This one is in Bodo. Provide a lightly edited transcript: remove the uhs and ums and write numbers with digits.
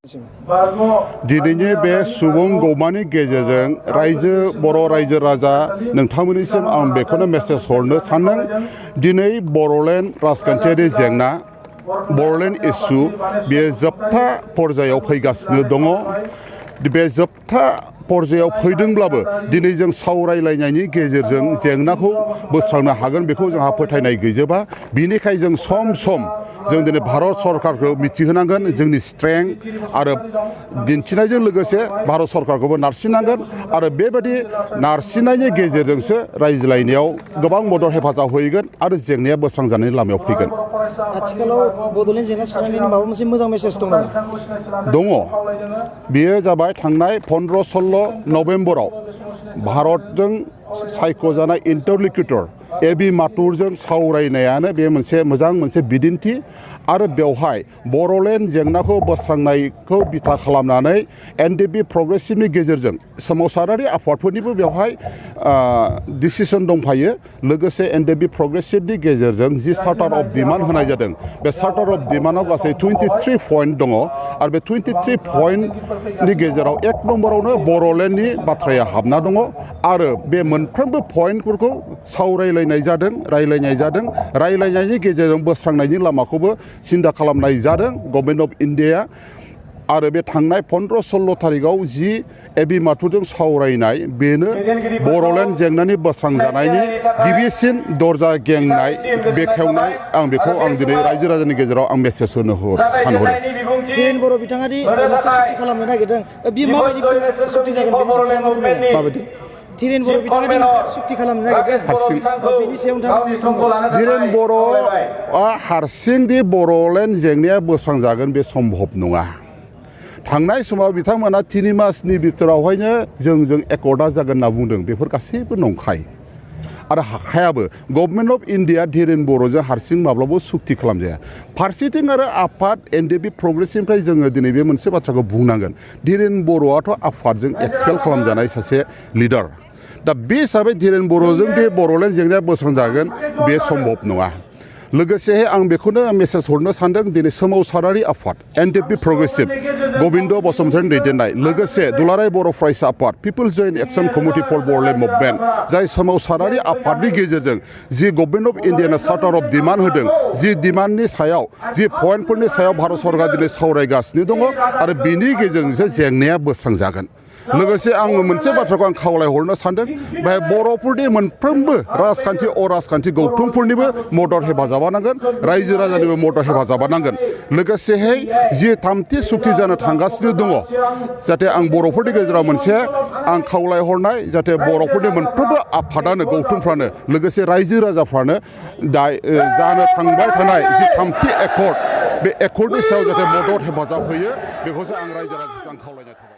दिनैनि बे सुबुं गौमानि गेजेरजों बर' रायजो राजा नोंथांमोननिसिम आं बेखौनो मेसेज हरनो सानदों। दिनै बर'लेण्ड राजखान्थियारि जेंना बर'लेण्ड इस्यु बेयो जोबथा पर्यायाव फैगासिनो दङ। बे जोबथा पर्यायाव फैदोंब्लाबो दिनै जों सावरायलायनायनि गेजेरजों जेंनाखौ बोस्रांनो हागोन बेखौ जोंहा फोथायनाय गैजोबा। बिनिखाय जों सम सम जों दिनै भारत सरकारखौ मिथिहोनांगोन जोंनि स्ट्रेंथ आरो दिन्थिनायजों लोगोसे भारत सरकारखौबो नारसिननांगोन आरो बेबायदि नारसिननायनि गेजेरजोंसो रायज्लायनायाव गोबां मदद हेफाजाब होगोन आरो जेंनाया बोस्रांजानायनि लामायाव फैगोन। आथिखालाव बड'लेण्ड जेंना सुस्रांनायनि माबा मोनसे मोजां मेसेज दं नामा? दङ। बेयो जाबाय थांनाय 15-16 नभेम्बराव भारतजों सायख'जानाय इन्टारल'किउटर ए.बि. माथुरजों सावरायनायानो बे मोनसे बिदिन्थि आरो बेवहाय बर'लेण्ड जेंनाखौ बोस्रांनायखौ बिथा खालामनानै एन.डि.पि. प्रग्रेसिभनि गेजेरजों सोमावसारारि आफादफोरनिबो बेवहाय डिसिसन दंफायो। लोगोसे एन.डि.पि. प्रग्रेसिभनि गेजेरजों जि चार्टार अफ डिमान्ड होनाय जादों बे चार्टार अफ डिमान्डआव गासै 23 पइन्ट दङ आरो बे 23 पइन्टनि गेजेराव 1 नम्बरावनो बर'लेण्डनि बाथ्राया हाबना दङ आरो बे मोनफ्रोमबो पइन्टफोरखौ रायलायनाय जादों। रायलायनायनि गेजेरजों बोस्रांनायनि लामाखौबो सिन्था खालामनाय जादों गभर्नमेन्ट अफ इन्डिया। आरो बे थांनाय 15-16 थारिखआव जि ए.बि. माथुरजों सावरायनाय बेनो बर'लेण्ड जेंनानि बोस्रांजानायनि गिबिसिन दरजा गेंनाय बेखेवनाय। बेखौ दिनै रायजो राजानि गेजेराव आं मेसेज होनो सानहरो। धीरेन बर' बिथाङा दि मोनसे सुक्ति खालामनो नागिरदों बे माबायदि सुक्ति जागोन बेनि सायाव नोंथाङा फोरमायगोन। माबायदि धीरेन बर' बिथाङा दि मोनसे सुक्ति खालामनो नागिरदों हारसिं बेनि सायाव नोंथाङा धीरेन बर'आ हारसिंदि बर'लेण्ड जेंनाया बोस्रांजागोन बे सम्भब नङा। थांनाय समाव बिथांमोना 3 मासनि बिथोरावहायनो जोंजों एकर्डा जागोन होनना बुंदों। बेफोर गासैबो नंखाय आरो हाखायाबो। गभर्नमेन्ट अफ इन्डिया धीरेन बर'जों हारसिं माब्लाबाबो सुक्ति खालामजाया। फारसेथिं आरो आफाद एन.डि.पि. प्रग्रेसिभनिफ्राय जोङो दिनै बे मोनसे बाथ्राखौ बुंनांगोन। धीरेन बर'आथ' आफादजों एक्सपेल खालामजानाय सासे लिडार। दा बे हिसाबै धीरेन बर'जों दि बर'लेण्ड जेंनाया बोस्रांजागोन बे सम्भब नङा। लोगोसे आं बेखौनो मेसेज हरनो सानदों दिनै सोमावसारारि आफाद एन.डि.पि. प्रग्रेसिभ गबिन्द बसुमतारिनि दैदेननाय लोगोसे दुलाराय बर' फरायसा आफाद people's joint action committee for Bodoland movement जाय सोमावसारारि आफादनि गेजेरजों जि गभर्नमेन्ट अफ इन्डियानो चार्टार अफ डिमान्ड होदों जि डिमान्डनि सायाव जि पइन्टफोरनि सायाव भारत सरकारा दिनै सावरायगासिनो दङ आरो बिनि गेजेरजोंसो जेंनाया बोस्रांजागोन। लोगोसे आङो मोनसे बाथ्राखौ आं खावलायहरनो सानदों बेहाय बर'फोरनि मोनफ्रोमबो राजखान्थि अराजखान्थि गौथुमफोरनिबो मदद हेफाजाबा नांगोन रायजो राजानिबो मदद हेफाजाबा नांगोन। लोगोसेहाय जि 3थि सुक्ति जानो थांगासिनो दङ जाहाथे आं बर'फोरनि गेजेराव मोनसे आं खावलायहरनाय जाहाथे बर'फोरनि मोनफ्रोमबो आफादानो गौथुमफ्रानो लोगोसे रायजो राजाफ्रानो जानो थांबाय थानाय जि 3थि एकर्ड बे एकर्डनि सायाव जाहाथे मदद हेफाजाब होयो बेखौसो आं रायजो राजाखौ खावलायनाय थाबाय।